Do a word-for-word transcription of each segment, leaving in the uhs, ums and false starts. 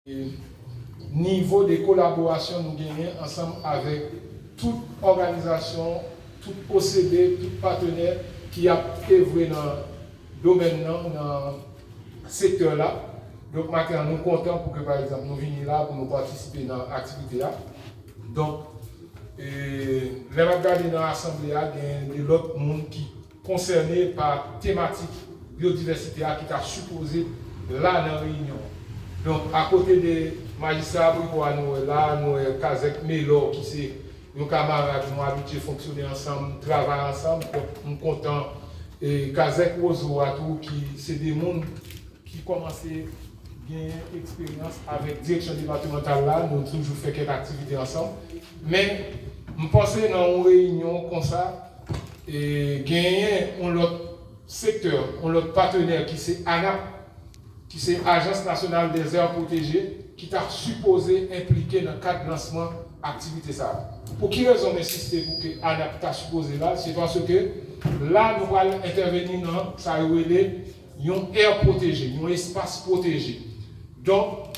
nivo de kolaborasyon nou genyen ansanm avèk tout òganizasyon, tout O C D, tout patnè ki ap evre nan domèn nan, nan sektè la. Donk, maten an, nou kontan pou ke, pa egzanp, nou vini la pou nou patisipe nan aktivite a. Donk, e, lè m ap gade nan asanble a, gen de lòt moun ki konsène pa tematik byodivèsite a ki ta sipoze la nan reyinyon an. Donk, akote de majistra Abrikò a nou wè la, nou wè Kazèk Melò ki se yon kamarad nou abitye fonksyone ansanm, travay ansanm. Donk, m kontan, e, Kazèk Wozo a tou ki se de moun ki kòmanse genyen eksperyans avèk direksyon depatmantal la, nou toujou fè kèk aktivite ansanm. Men, m panse nan yon reyinyon konsa, e, genyen yon lòt sektè, yon lòt patnè ki se ANAP, ki se Agence Nationale des Aires Protégées, ki ta sipoze enplike nan kad lansman aktivite sa a. Pou ki rezon m ensiste pou ke ANAP ta sipoze la? Se paske la, nou pral entèveni nan sa yo rele yon aire protégée, yon espas pwoteje. Donk,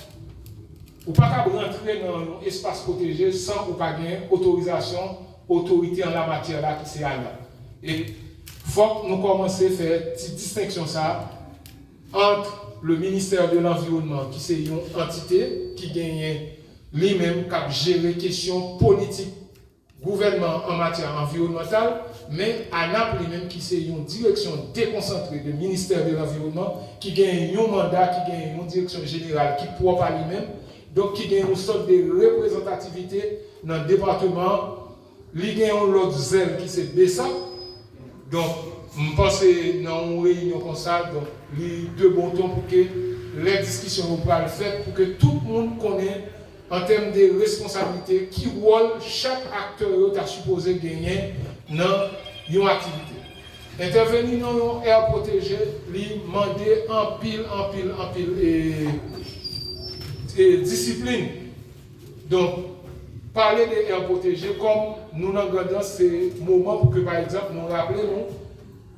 ou pa kab rantre nan yon espas pwoteje san ou pa gen otorizasyon otorite an lamatyè la ki se ANAP. E fòk nou kòmanse fè ti distenksyon sa a ant le ministère de l'environnement, ki se yon antite ki genyen li menm k ap jere kesyon politik gouvènman an matyè anviwònmantal, men ANAP li menm ki se yon direksyon dekonsantre de ministè de l'environnement, ki gen yon manda, ki gen yon direksyon jeneral ki pwòp a li menm, donk ki gen yon sòt de reprezantativite nan depatman an, li gen yon lòt zèl ki se BSAP. Donk, m panse nan yon reyinyon konsa, donk, li de bon ton pou ke lè diskisyon yo pral fèt, pou ke tout moun konnen, an tèm de responsablite, ki wòl chak aktè yo ta sipoze genyen nan yon aktivite. Entèveni nan yon aire protégée, li mande anpil, anpil, anpil, e, e, disiplin. Donk, pale de aire protégée, kòm nou nan Grandans, se moman pou ke, pa egzanp, nou raple nou,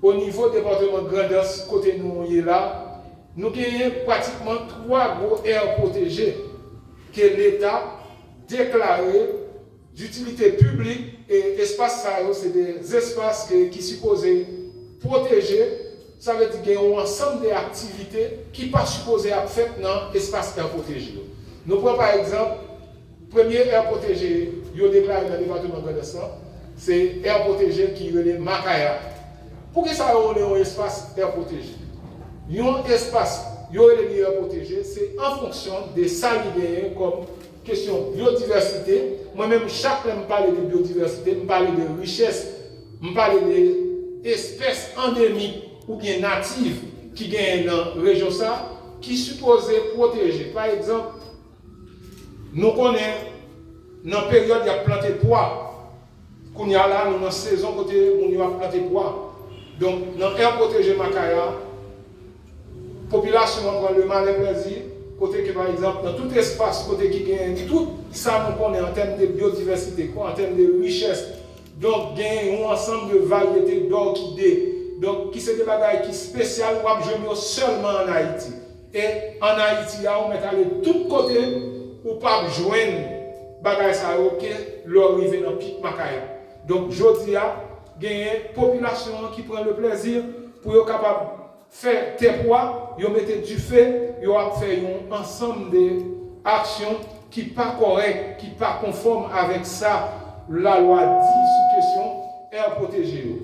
o nivo depatman Grandans, kote nou ye la, nou genyen pratikman twa gwo aire protégée ke Leta deklare ditilite piblik, e espas sa yo, se de espas ke, ki sipoze pwoteje, sa vle di gen yon ansanm de aktivite ki pa sipoze ap fèt nan espas aire protégée yo. Nou pran pa egzanp, premye aire protégée yo deklare nan depatman Grandans lan, se aire protégée ki rele Makaya. Poukisa yo rele yon espas aire protégée? Yon espas, yo rele li aire protégée, se an fonksyon de sa li genyen kòm kesyon byodivèsite. Mwen menm, chak lè m pale de byodivèsite, m pale de richès, m pale de espès andemik oubyen natif ki genyen nan rejyon sa, ki sipoze pwoteje. Pa egzanp, nou konnen nan peryòd y ap plante pwa, kounye a la, nou nan sezon kote moun yo ap plante pwa. Donk, nan aire protégée Makaya, popilasyon an pran le malin plèzi, kote ke, pa egzanp, nan tout espas kote ki gen tout sa nou konnen an tèm de byodivèsite, an tèm de richès, donk, gen yon ansanm de varyete dòkide, donk, ki se de bagay ki espesyal, w ap jwenn yo sèlman ann Ayiti. E ann Ayiti a, ou mèt ale tout kote, ou p ap jwenn bagay sa yo ke lè w rive nan Pik Makaya. Donk, jodi a, genyen popilasyon an ki pran le plèzi pou yo kapab fè tè pwa, yo mete dife, yo ap fè yon ansanm de aksyon ki pa kòrèk, ki pa konfòm avèk sa lalwa di sou kesyon aire protégée yo.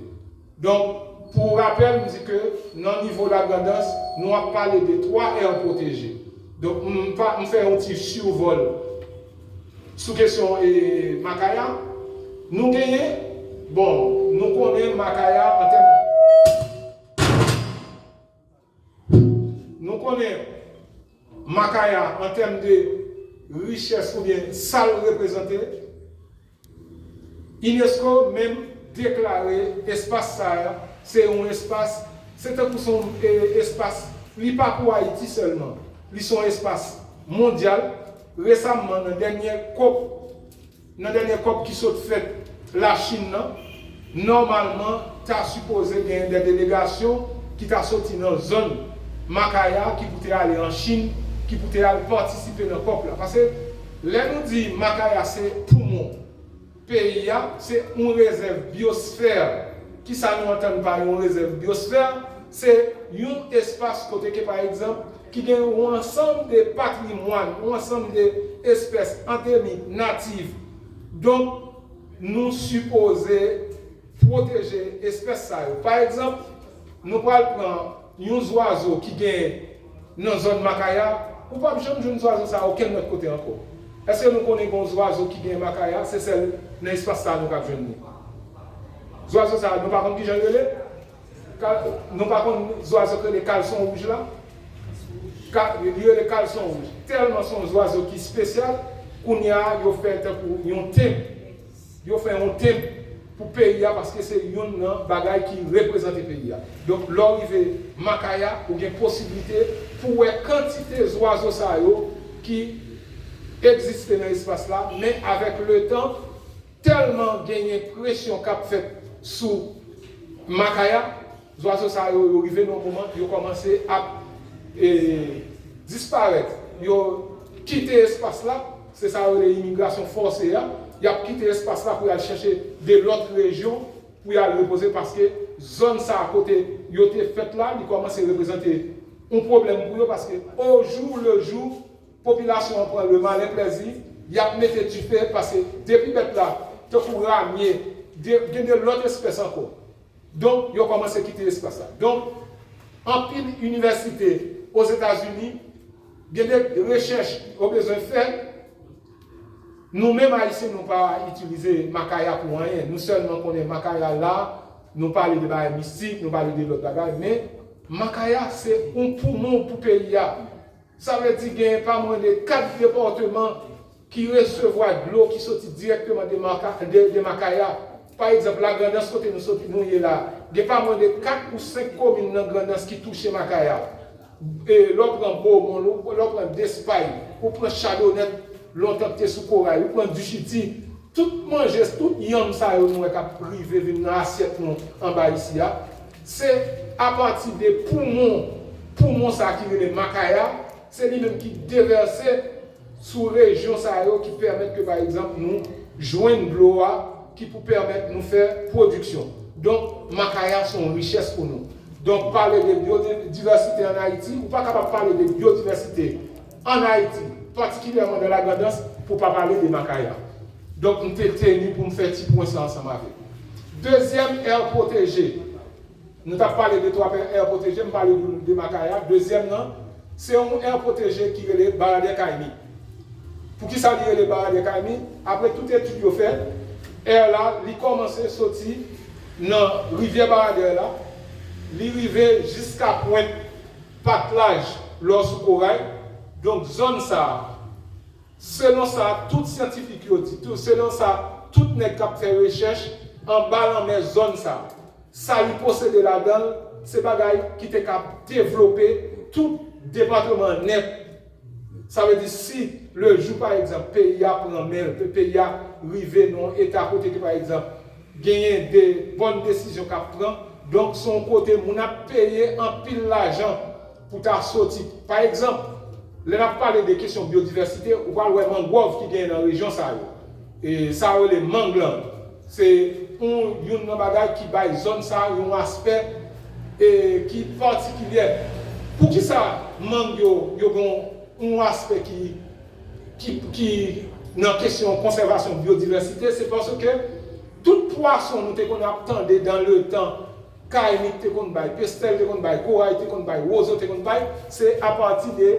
Donk, pou rapèl, m di ke nan nivo Lagrandans, nou ap pale de twa aire protégée. Donk, m pa, m fè yon ti sivòl sou kesyon, e, Makaya. Nou genyen, bon, nou konnen Makaya an tèm, nou konnen Makaya an tèm de richès oubyen sa l reprezante, UNESCO menm deklare espas sa a, se yon espas, se tankou se yon, e, espas, li pa pou Ayiti sèlman, li se yon espas mondyal. Resamman, nan dènye kòp, nan dènye kòp ki sot fèt Lachin nan, nòmalman, ta sipoze gen de delegasyon ki ta soti nan zòn Makaya ki pou te ale an Chin ki pou te al patisipe nan kòp la. Paske lè nou di Makaya se poumon peyi a, se yon rezèv byosfè. Kisa nou antann pa yon rezèv byosfè? Se yon espas kote ke, pa egzanp, ki gen yon ansanm de patrimwàn, yon ansanm de espès andemik, natif. Donk, nou sipoze pwoteje espès sa yo. Pa egzanp, nou pral pran yon zwazo ki gen nan zòn Makaya, ou p ap janm jwenn zwazo sa a okenn lòt kote ankò. Èske nou konnen gen yon zwazo ki gen Makaya? Se sèl nan espas sa a nou ka jwenn li. Zwazo sa a, nou pa konn kijan l rele? Ka- Nou pa konn zwazo k rele kalson wouj la? Ka- Li rele kalson wouj. Tèlman se yon zwazo ki espesyal, kounye a, yo fè tankou yon tenp. Yo fè yon tenp pou peyi a, paske se youn nan bagay ki reprezante peyi a. Donk, lè w rive Makaya, ou gen posiblite pou w wè kantite zwazo sa yo ki egziste nan espas la, men avèk letan, tèlman genyen presyon k ap fèt sou Makaya, zwazo sa yo, yo rive nan yon moman, yo kòmanse ap e, disparèt. Yo kite espas la, se sa yo rele imigrasyon fòse a. Y ap kite espas la pou y al chèche de lòt rejyon pou y al repoze, paske zòn sa a kote yo te fèt la, li kòmanse reprezante yon pwoblèm pou yo, paske au jour le jour, popilasyon an pran le malin plèzi, y ap mete dife, paske depi bèt la, tankou ramye, de- gen de lòt espès ankò. Donk, yo kòmanse kite espas la. Donk, anpil inivèsite Ozetazini, gen de rechèch yo bezwen fè. Nou menm Ayisyen, nou pa itilize Makaya pou anyen. Nou sèlman konnen Makaya la, nou pale de bagay mistik, nou pale de lòt bagay, men Makaya se yon poumon pou peyi a. Sa vle di gen pa mwens de kat depatman ki resevwa dlo ki soti dirèkteman de, Maka, de, de Makaya. Pa egzanp, Lagrandans kote nou soti, nou ye la, gen pa mwens de kat ou senk komin nan Grandans ki touche Makaya. E, lè w pran Bomon, lè w pran Despay, ou pran Chadonèt, lontan ki te sou Koray, ou pran Dichiti, tout manje, tout yanm sa yo nou wè k ap rive vin nan asyèt nou anba isi a, se apati de poumon, poumon sa ki rele Makaya, se li menm ki devèse sou rejyon sa yo ki pèmèt ke, pa egzanp, nou jwenn dlo a ki pou pèmèt nou fè pwodiksyon. Donk, Makaya se yon richès pou nou. Donk, pale de byodivèsite ann Ayiti, ou pa kapab pale de byodivèsite ann Ayiti, patikilyèman nan Lagrandans, pou pa pale de Makaya. Donk, m te teni pou m fè ti pwen sa ansanm avèk. Dezyèm aire protégée, nou t ap pale de twa aire protégée, m pale de, de Makaya. Dezyèm nan, se yon aire protégée ki rele Baradè Kaymi. Poukisa li rele Baradè Kaymi? Apre tout etid yo fè, aire la, li kòmanse soti nan rivyè Baradè la, li rive jiska pwent Patlaj, lè w sou Koray. Donk, zòn sa a, selon sa tout syantifik yo di, tou, selon sa tout nèg k ap fè rechèch anba lanmè zòn sa a, sa li posede ladan l, se bagay ki te ka devlope tout depatman an nèt. Sa vle di, si le jou, pa egzanp, peyi a pran men l, pe- peyi a rive nan yon eta kote ke, pa egzanp, genyen de bòn desizyon k ap pran, donk, se yon kote moun ap peye anpil lajan pou ta soti. Pa egzanp, lè n ap pale de kesyon byodivèsite, ou pral wè mangwòv ki genyen nan rejyon sa yo. E sa yo rele mang lan. Se yon, youn nan bagay ki bay zòn sa a yon aspè, e, ki patikilyè. Poukisa mang yo, yo gen yon aspè ki, ki, ki nan kesyon konsèvasyon byodivèsite? Se paske tout pwason nou te konn ap tande dans le temps, Kaymi te konn bay, Pestèl te konn bay, Koray te konn bay, Wozo te konn bay, se apati de,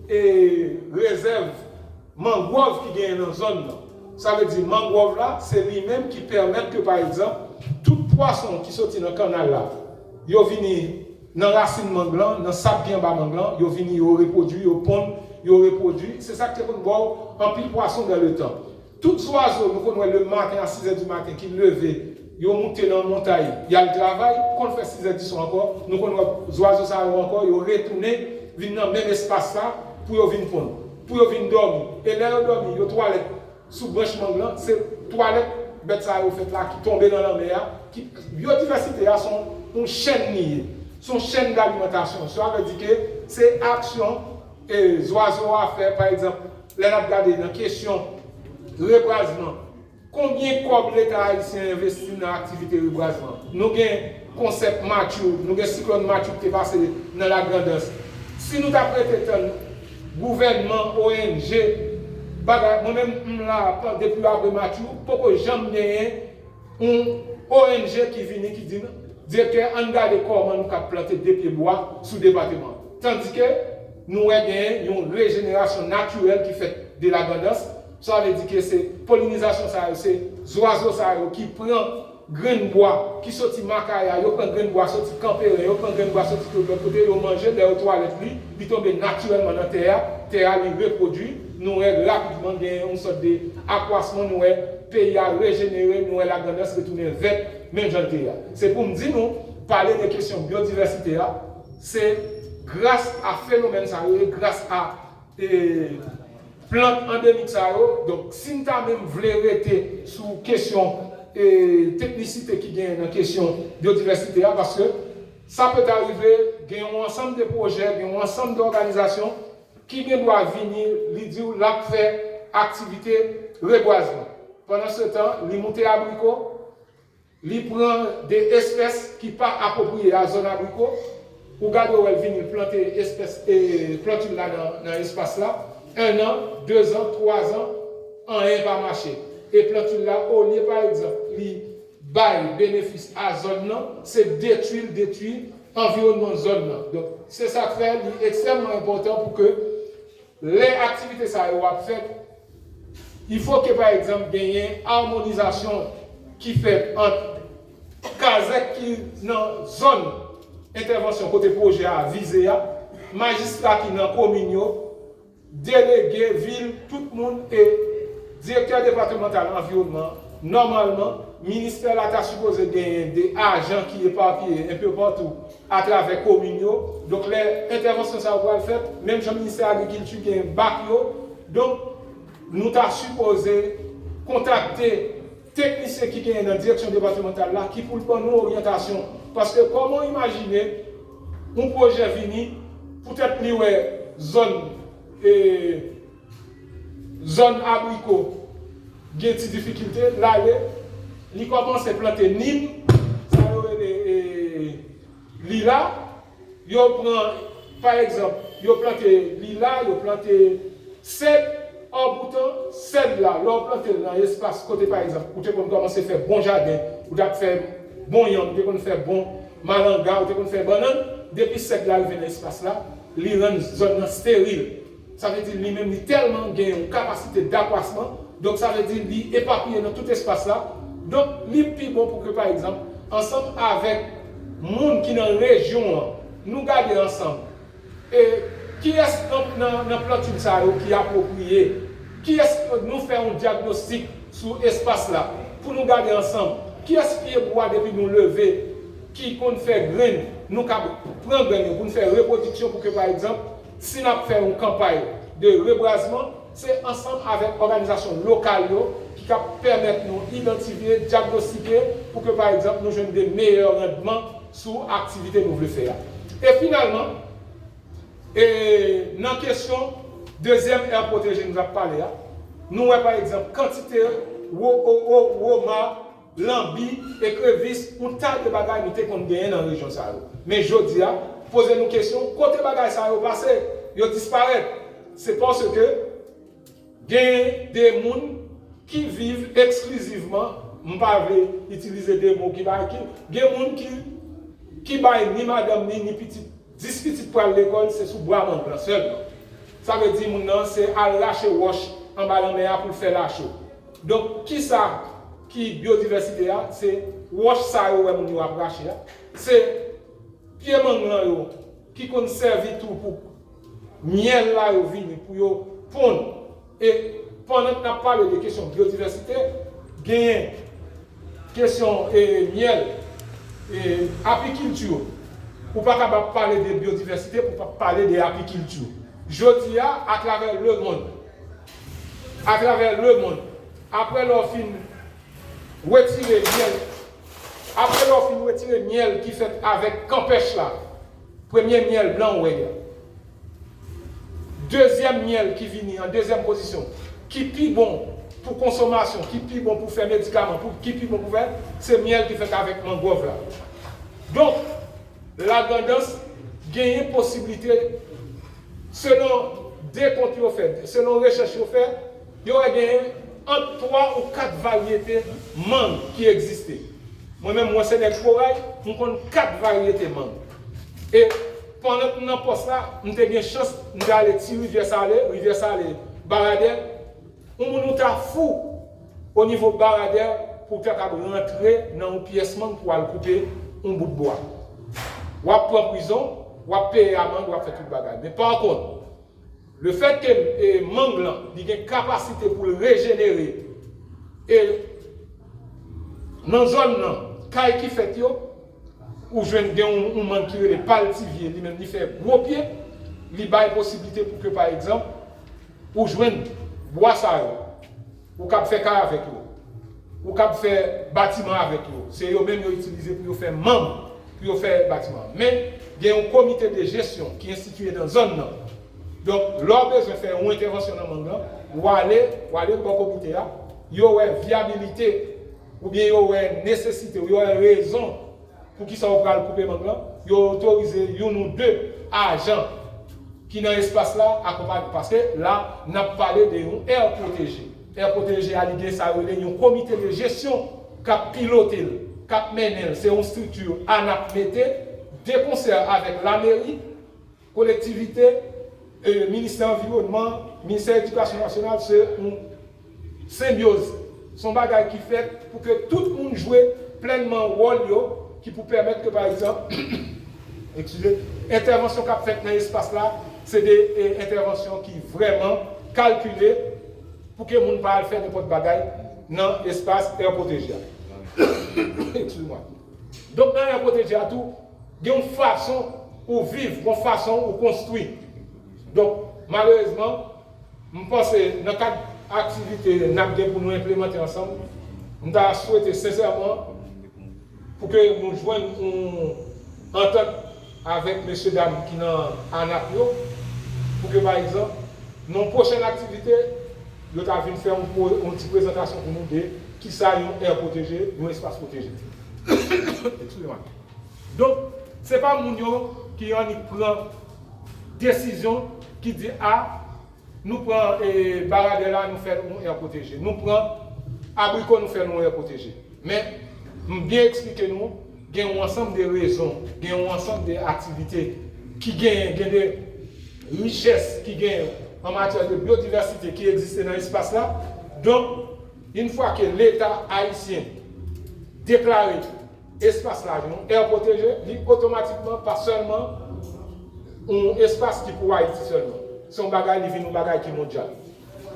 e, rezèv mangwòv ki genyen nan zòn nan. Sa vle di, mangwòv la, se li menm ki pèmèt ke, pa egzanp, tout pwason ki soti nan kannal la, yo vini nan rasin mang lan, nan sab ki anba mang lan, yo vini, yo repwodui, yo ponn, yo repwodui. Se sa k te konn ba w anpil pwason dans le temps. Tout zwazo nou konn wè le maten a sizè di maten ki leve, yo moute nan montay, y al travay, konn fè sizè dizon ankò, nou konn wè zwazo sa yo ankò, yo retounen, vin nan menm espas sa pou yo vin ponn, pou yo vin dòmi. E lè yo dòmi, yo twalèt sou branch mang lan, se twalèt bèt sa yo fèt la ki tonbe nan lanmè a, ki, byodivèsite a se yon, yon chèn li ye, se yon chèn dalimantasyon. Sa vle di ke se aksyon e, zwazo a fè, pa egzanp, lè n ap gade nan kesyon rebwazman, konbyen kòb Leta ayisyen envesti nan aktivite rebwazman? Nou gen konsèp Matthew, nou gen siklòn Matthew ki te pase nan Lagrandans. Si nou t ap rete tann gouvènman, O N G, bagay, mwen menm, m la, depi apre Matthew, poko janm genyen yon O N G ki vini, ki di, direktè, ann gade kòman nou kab plante de pye bwa sou depatman. Tandike nou wè genyen yon rejenerasyon natirèl ki fèt de Lagrandans. Sa vle di ke se polinizasyon sa yo, se zwazo sa yo ki pran grenn bwa ki soti Makaya, yo pran grenn bwa soti Kanperen, yo pran grenn bwa soti tout lòt kote, yo manje, lè yo twalèt li, li tonbe natirèlman nan tè a, tè a li repwodui, nou wè rapidman gen yon sòt de akwasman, nou wè peyi a rejenere, nou wè Lagrandans retounen vèt, menm jan l te ye a. Se pou m di nou, pale de kesyon byodivèsite a, se gras a fenomèn sa yo, e gras a, e, plant andemik sa yo. Donk, si n ta menm vle rete sou kesyon, e, teknisite ki genyen nan kesyon byodivèsite a, paske sa pèt arive, gen yon ansanm de pwojè, gen yon ansanm de òganizasyon ki gen dwa vini, li di w l ap fè aktivite rebwazman. Pandansetan, li moute abriko, li pran de espès ki pa apwopriye a zòn abriko, ou gade w wè l vini, l plante espès, e, plantil la nan, nan espas la, en an, dezan, twazan, anyen pa mache. E plantil la, olye, pa egzanp, li bay benefis a zòn nan, se detwi l detwi anviwònman zòn nan. Donk, se sa k fè li ekstrèmman enpòtan pou ke lè aktivite sa yo ap fèt, il faut que, pa egzanp, genyen amonizasyon ki fèt ant kazèk ki nan zòn entèvansyon kote pwojè a vize a, majistra ki nan komin yo, delege, vil, tout moun, e direktè depatmantal anviwònman, nòmalman, ministè la ta sipoze genyen de ajan ki epapiye enpe patou atravè komin yo. Donk, lè entèvansyon sa yo pral fèt, menm jan ministè agrikilti gen bak yo, donk, nou ta sipoze kontakte teknisyen ki genyen nan direksyon depatmantal la ki pou l ban nou oryantasyon. Paske kòman w imajine yon pwojè vini, poutèt li wè zòn, e, zòn abriko gen ti difikilte, l ale, li kòmanse plante nim, sa yo rele, e, lila, yo pran, pa egzanp, yo plante lila, yo plante sèd, an boutan, sèd la, lè w plante l nan espas kote, pa egzanp, ou te konn kòmanse fè bon jaden, ou t ap fè bon yanm, ou te konn fè bon malanga, ou te konn fè bannann, depi sèd la rive nan espas la, li rann zòn nan steril. Sa vle di li menm li tèlman gen yon kapasite dakwasman, donk sa vle di li epapiye nan tout espas la. Donk li pi bon pou ke, pa egzanp, ansanm avèk moun ki nan rejyon an, nou gade ansanm, e kiyès nan, nan, nan plantil sa yo ki apwopriye, kiyès nou fè yon dyagnostik sou espas la, pou nou gade ansanm, kiyès pye bwa depi nou leve, ki konn fè grenn, nou ka pran grenn yo pou n fè repwodiksyon pou ke, pa egzanp, si n ap fè yon kanpay de rebwazman, se ansanm avèk òganizasyon lokal yo ki ka pèmèt nou idantifye, dyagnostike, pou ke, pa egzanp, nou jwenn de meyè randman sou aktivite nou vle fè a. E finalman, e nan kesyon dezyèm aire protégée nou t ap pale a, nou wè, pa egzanp, kantite wo, wo, wo, woma, lanbi, ekrevis, yon ta de bagay nou te konn genyen nan rejyon sa yo. Men jodi a, poze nou kesyon, kote bagay sa yo pase? Yo disparèt. Se paske gen de moun ki viv eksklizivman, m pa vle itilize de mo ki bay ki, gen moun ki, ki bay ni madanm ni, ni pitit, dis pitit pral lekòl, se sou bwa mang lan sèlman. Sa vle di moun nan se al rache wòch anba lanmè a pou l fè lacho. Donk, kisa ki byodivèsite a? Se wòch sa yo wè moun yo ap rache a. Se pye mang lan yo ki konn sèvi tou pou myèl la yo vini, pou yo ponn. E pandan n ap pale de kesyon byodivèsite, genyen kesyon, e, myèl, e, apikilti. Ou pa kapab pale de byodivèsite pou pa pale de apikilti. Jodi a, atravè lemonn, atravè lemonn, apre lè w fin retire myèl, apre lè w fin retire myèl ki fèt avèk kanpèch la, premye myèl blan w wè a, Dezyèm myèl ki vini an dezyèm pozisyon, ki pi bon pou konsomasyon, ki pi bon pou fè medikaman, pou, ki pi bon pou fè, se myèl ki fèt avèk mangwòv la. Donk, Lagandans genyen posiblite, selon dekont yo fè, selon rechèch yo fè, yo wè genyen ant twa ou kat varyete mang ki egziste. Mwen menm, mwen se nèg Koray, m konn kat varyete mang. E pandan m nan pòs la, m te gen chans, m te ale Ti Rivyè Sale, Rivyè Sale, Baradè, yon moun ou ta fou o nivo Baradè pou w ta kab rantre nan yon pyès mang pou w al koupe yon bout bwa. W ap pran prizon, w ap peye amann, w ap fè tout bagay. Men pa kont, lefètke e, mang lan, li gen kapasite pou l rejenere, e nan zòn nan, kay ki fèt yo, ou jwenn gen yon, yon mang ki rele paltivye, li menm li fè gwo pye, li bay posiblite pou ke, pa egzanp, ou jwenn bwa sa yo, ou kab fè kay avèk yo, ou kab fè batiman avèk yo. Se yo menm yo itilize pou yo fè mang, pou yo fè batiman. Men, gen yon komite de jesyon ki enstitiye nan zòn nan. Donk, lè w bezwen fè yon entèvansyon nan mang lan, w ale, w ale bò komite a, yo wè vyabilite, oubyen yo wè nesesite, yo wè rezon poukisa w pral koupe mang lan, yo otorize youn ou de ajan ki nan espas la akonpaye. Paske la, n ap pale de yon air protégé. Air protégé a, li gen sa yo rele yon komite de jesyon k ap pilote l, k ap mennen l. Se yon estrikti ANAP mete, de konsè avèk lameri, kolektivite, e, ministè anviwònman, ministè edikasyon nasyonal, se yon senbyoz. Se yon bagay ki fèt pou ke tout moun jwe plènman wòl yo, ki pou pèmèt ke, pa egzanp, eskize, entèvansyon k ap fèt nan espas la, se de, e, entèvansyon ki vrèman kalkile pou ke moun pa al fè nenpòt bagay nan espas air protégé a. Eskize mwa. Donk, nan air protégé a tou, gen yon fason ou viv, yon fason ou konstwi. Donk, malerezman, m panse nan kad aktivite n ap gen pou nou enplimante ansanm, m ta swete sensèman pou ke nou jwenn yon antant avèk mesye dam ki nan ANAP yo, pou ke, pa egzanp, nan yon pwochèn aktivite, yo ta vin fè yon, pwo- yon ti prezantasyon pou nou de kisa yon air protégé, yon espas pwoteje. Eskize mwa. Donk, se pa moun yo ki annik pran desizyon ki di, a, nou pran, e, Baradè la, nou fè l yon air protégé. Nou pran Abriko, nou fè l yon air protégé. Men, m byen eksplike nou, gen yon ansanm de rezon, gen yon ansanm de aktivite ki genyen, gen de richès ki genyen an matyè de byodivèsite ki egziste nan espas la. Donk, yon fwa ke Leta ayisyen deklare espas la yon air protégé, li otomatikman pa sèlman yon espas ki pou Ayiti sèlman. Se yon bagay, li vin yon bagay ki mondyal.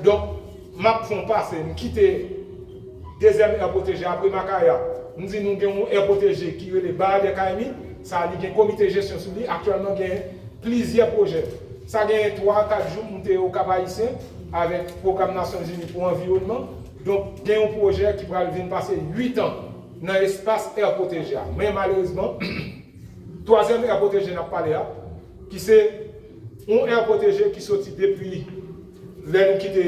Donk, m ap fè yon pase, m kite dezyèm air protégé apre Makaya. M di nou gen yon air protégé ki rele Baradè Kayimi. Sa, li gen komite jesyon sou li. Aktyèlman, gen plizyè pwojè. Sa genyen twa, kat jou, m te Okap Ayisyen avèk Pwogram Nasyonzini pou Anviwònman. Donk, gen yon pwojè ki pral vin pase uit an nan espas air protégé a. Men malerezman, twazyèm air protégé n ap pale a, ki se yon air protégé ki soti depi lè nou kite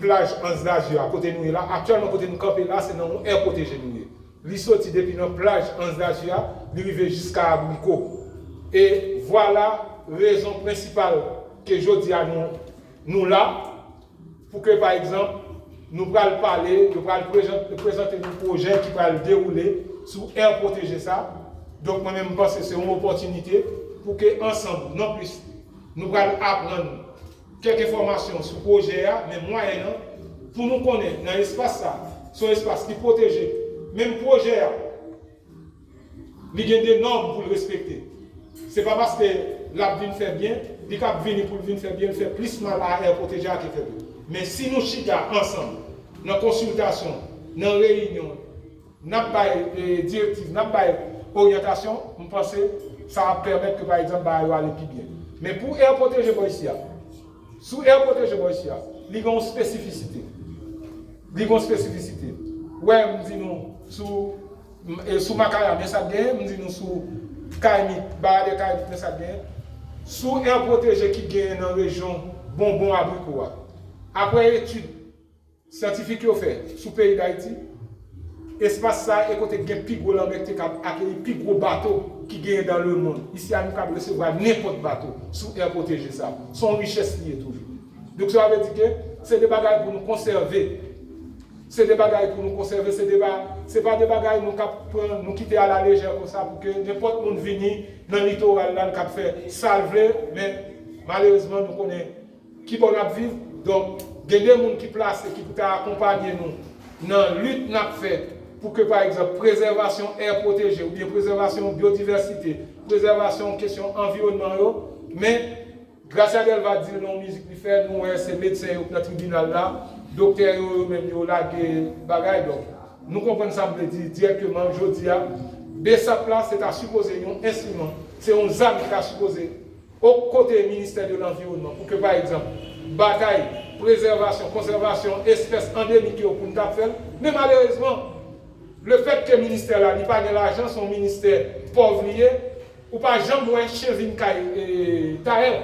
plaj Anse d'Azur a, kote nou ye la. Aktyèlman, kote nou kanpe la, se nan yon air protégé nou ye. Li soti depi nan plaj Anse d'Azur a, li rive jiska Abriko. E vwala rezon prensipal ke jodi a nou, nou la, pou ke, pa egzanp, nou pral pale, yo pral prejan- prezante nou pwojè ki pral dewoule sou air protégé sa. Donk, mwen menm, m panse se yon opòtinite pou ke ansanm, non plis, nou pral aprann kèk enfòmasyon sou pwojè a, men mwayen an, pou nou konnen nan espas sa, se yon espas ki pwoteje. Menm pwojè a, li gen de nòm pou l respekte. Se pa paske l ap vin fè byen, li k ap vini pou l vin fè byen, l fè plis mal a air protégé a ke fè byen. Men si nou chita ansanm, nan konsiltasyon, nan reyinyon, n ap bay, e, direktiv, n ap bay oryantasyon, m panse sa ap pèmèt ke, pa egzanp, bagay yo ale pi byen. Men pou air protégé bò isi a, sou air protégé bò isi a, li gen yon espesifisite. Li gen yon espesifisite. Wè, m di nou, sou, m, e, sou Makaya, men sa k genyen, m di nou sou Kayimit, Baradè Kayimit, men sa k genyen. Sou air protégé ki genyen nan rejyon bonbon abriko a. Apre etid syantifik yo fè sou peyi Dayiti, espas sa e kote k gen pi gwo lanmè ki te kab akeyi pi gwo bato ki genyen dans le monde. Isi a, nou kab resevwa nenpòt bato sou air pwoteje sa. Se yon richès li ye toujou. Donk, sa vle di ke se de bagay pou nou konsève. Se de bagay pou nou konsève, se de ba, se pa de bagay nou kab pran, nou kite a la lejè konsa pou ke nenpòt moun vini nan litoral la, l kab fè sa l vle, men malerezman, nou konnen ki bò n ap viv. Donk, gen de moun ki plase, ki pou ta akonpanye nou nan lit n ap fè pou ke, pa egzanp, prezèvasyon air pwoteje oubyen prezèvasyon byodivèsite, prezèvasyon kesyon anviwònman yo, men Gracia Delva di l nan yon mizik li fè, nou wè se medsen yo k nan tribinal la, doktè yo, yo menm yo lage bagay. Donk, nou konprann sa m vle di dirèkteman. Jodi a, BSAP la, se ta sipoze yon enstriman, se yon zam ki ta sipoze o kote Ministè de Lanviwònman, pou ke, pa egzanp, batay, prezèvasyon, konsèvasyon espès andemik yo pou n ta fè l. Men malerezman, lefètke ministè la, li pa gen lajan, se yon ministè pòv li ye, ou pa janm wè chen vin kay, e, tayè.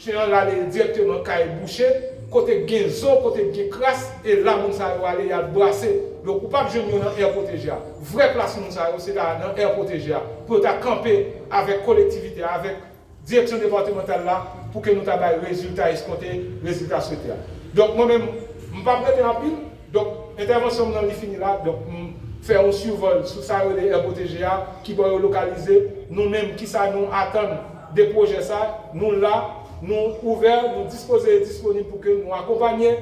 Chen an l ale dirèkteman kay bouche, kote k gen zo, kote k gen kras, e la moun sa yo ale, y al brase. Donk, ou p ap jwenn yo nan air pwoteje a. Vrè plas moun sa yo, se ta nan air pwoteje a. Pou yo ta kanpe avèk kolektivite a, avèk direksyon depatmantal la, pou ke nou ta bay rezilta eskonte, rezilta swete a. Donk, mwen menm, m p ap rete anpil. Donk, entèvansyon m nan li fini la. Donk, m fè yon sivòl sou sa yo rele air pwoteje a, ki bò yo lokalize, nou menm, kisa nou atann de pwojè sa, nou la, nou ouvè, nou dispoze e disponib pou ke nou akonpanye,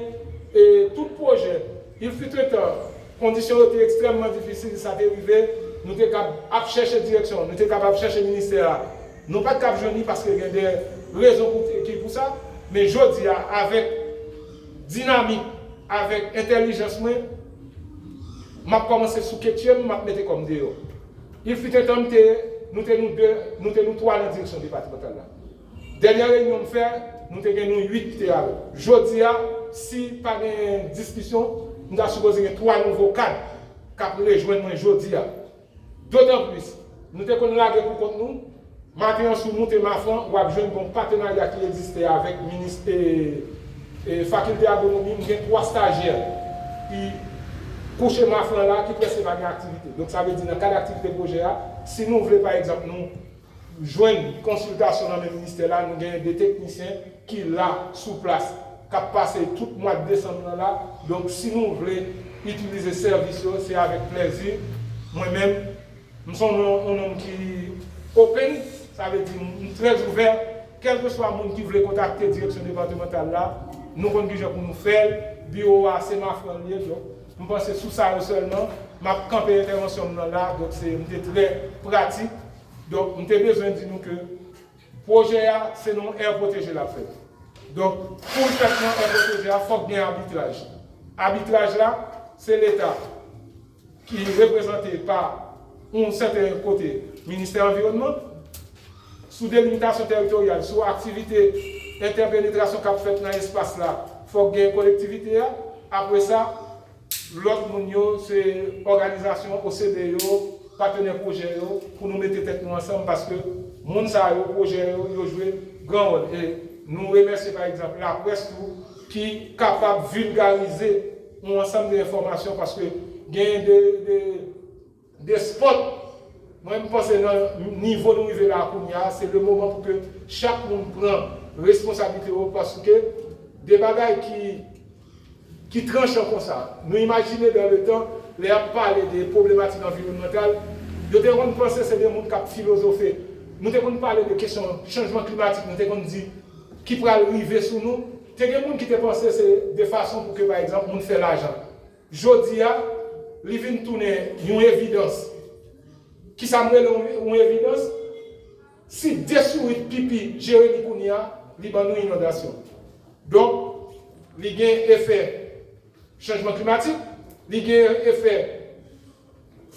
e, tout pwojè. Il fut un temps, kondisyon yo te ekstrèmman difisil, sa te rive, nou te kab ap chèche direksyon, nou te kab ap chèche ministè a. Nou pa t kab jwenn li paske gen de rezon pou, ki pou sa, men jodi a, avèk dinamik, avèk entèlijans mwen, m ap kòmanse sou ketye m, m ap mete kò m deyò. Il fut un temps, m te, nou te nou de, nou te nou twa nan direksyon depatmantal la. Dènye reyinyon m fè, nou te gen nou uit ki te ale. Jodi a, si pa gen diskisyon, m ta sipoze gen twa nouvo kad k ap rejwenn mwen jodi a. Dotanplis, nou te konn lage pou kont nou, maten an si w moute Mafran, w ap jwenn yon patenarya ki egziste avèk minis-, e, e, Fakilte Agwonomi, m gen twa stajyè ki kouche Mafran la, ki prèske pa gen aktivite. Donk, sa vle di, nan kad aktivite pwojè a, si nou vle, pa egzanp, nou jwenn konsiltasyon nan men ministè la, nou genyen de teknisyen ki la, sou plas, k ap pase tout mwa desanm nan la. Donk, si nou vle itilize sèvis yo, se avèk plèzi. Mwen menm, m se yon, yon nonm ki open, sa vle di m trè ouvè. Kèlkeswa moun ki vle kontakte direksyon depatmantal la, nou konn kijan pou nou fè l. Biwo a, se Mafran l ye, donk, m panse sou sa yo sèlman, m ap kanpe entèvansyon m nan la. Donk, se, m te trè pratik. Donk, m te bezwen di nou ke pwojè a, se nan yon air pwoteje l ap fèt. Donk, pou l fèt nan air pwoteje a, fòk gen abitraj. Abitraj la, se Leta ki reprezante pa yon sèten kote Ministè Anviwònman, sou delimitasyon tèritoryal, sou aktivite entèpenetrasyon k ap fèt nan espas la, fòk gen kolektivite a. Apre sa, lòt moun yo, se òganizasyon O C D yo, patenè pwojè yo, pou nou mete tèt nou ansanm, paske moun sa yo, pwojè yo, yo jwe gran wòl. E nou remèsye, pa egzanp, laprès tou, ki kapab vilgarize yon ansanm de enfòmasyon, paske genyen de, de, de spòt. Mwen, m panse nan nivo nou rive la kounye a, se le moman pou ke chak moun pran responsablite yo, paske de bagay ki, ki tranchan konsa. Nou imajine dans le temps, lè y ap pale de pwoblematik anviwònmantal, yo te konn panse se de moun k ap filozofe. Nou te konn pale de kesyon chanjman klimatik, nou te konn di ki pral rive sou nou. Te gen moun ki te panse se de fason pou ke, pa egzanp, moun fè lajan. Jodi a, li vin tounen yon evidans. Kisa m rele yon, yon evidans? Si de sourit pipi Jeremi kounye a, li ban nou inondasyon. Donk, li gen efè chanjman klimatik, li gen efè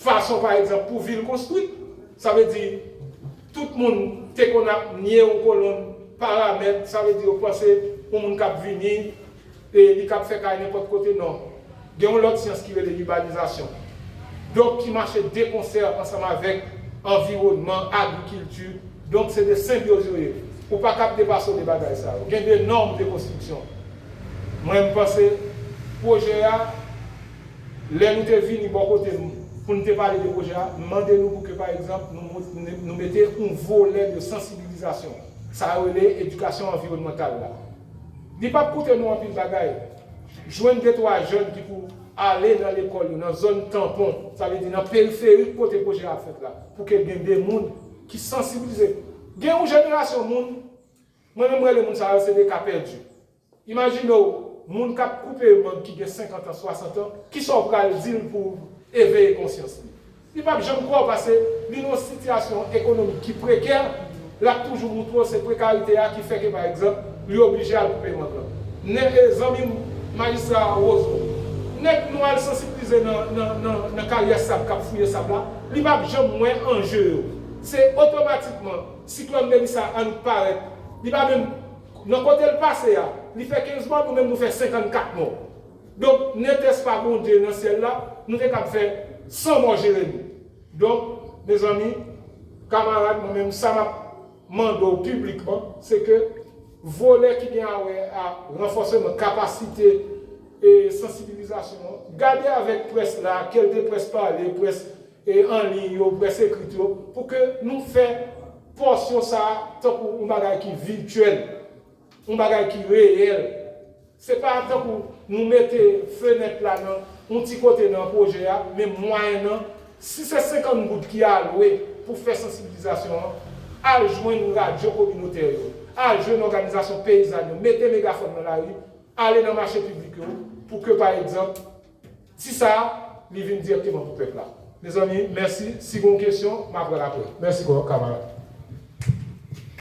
fason, pa egzanp, pou vil konstwi. Sa vle di, tout moun te konn ap nye yon kolonn paramèt, sa vle di, yo panse yon moun k ap vini, e li k ap fè kay nenpòt kote, non. Gen yon lòt syans ki rele ibanizasyon. Donk, ki mache de konsè ansanm avèk anviwònman, agrikilti. Donk, se de senbyoz yo ye. Ou pa kab depase de bagay sa yo. Gen de nòm de konstriksyon. Mwen, m panse pwojè a, lè nou te vini bò kote m pou n te pale de pwojè a, m mande nou pou ke, pa egzanp, nou, nou mete yon volè de sansibilizasyon. Sa yo rele edikasyon anviwònmantal la. Li p ap koute nou anpil bagay. Jwenn de twa jèn ki pou ale nan lekòl yo, nan zòn tanpon, sa vle di nan periferik kote pwojè a ap fèt la, pou ke gen de moun ki sansibilize. Gen yon jenerasyon moun, mwen menm m rele moun sa yo se de ka pèdi. Imajine w, moun k ap koupe mang ki gen senkant an, swasant an, kisa w pral di l pou eveye konsyans li? Li p ap janm kwè w paske li nan yon sitiyasyon ekonomik ki prekè, l ap toujou moutre w se prekarite a ki fè ke, pa egzanp, li oblije al koupe mang lan. Nèg, e, zanmi m, majistra Roseau, nèg nou al sansibilize nan, nan, nan, nan karyè sab k ap fouye sab la, li p ap janm wè anje yo. Se otomatikman, siklòn Melissa annik parèt, li pa menm, nan kote l pase a, li fè kenz mò, nou menm nou fè senkannkat mò. Donk, netès pa Bondye nan syèl la, nou te kab fè san mò Jeremi. Donk, mezanmi, kamarad, mwen menm, sa m ap mande w piblikman, se ke volè ki gen a wè a ranfòseman kapasite e sansibilizasyon an, gade avèk près la, kèlte près pale, près e an liy yo, près ekrit yo, pou ke nou fè pòsyon sa a tankou yon bagay ki vityèl, yon bagay ki reyèl. Se pa tankou nou mete fenèt la nan yon ti kote nan pwojè a, men mwayen nan, si se senkant goud ki alwe pou fè sansibilizasyon an, al jwenn radyo kominotè yo, al jwenn òganizasyon peyizàn yo, mete megafòn nan lari, ale nan mache piblik yo, pou ke, pa egzanp, ti sa a, li vin dirèkteman pou pèp la. Mezanmi, mèsi. Si gen yon kesyon, m ap pran l apre. Mèsi, kamarad.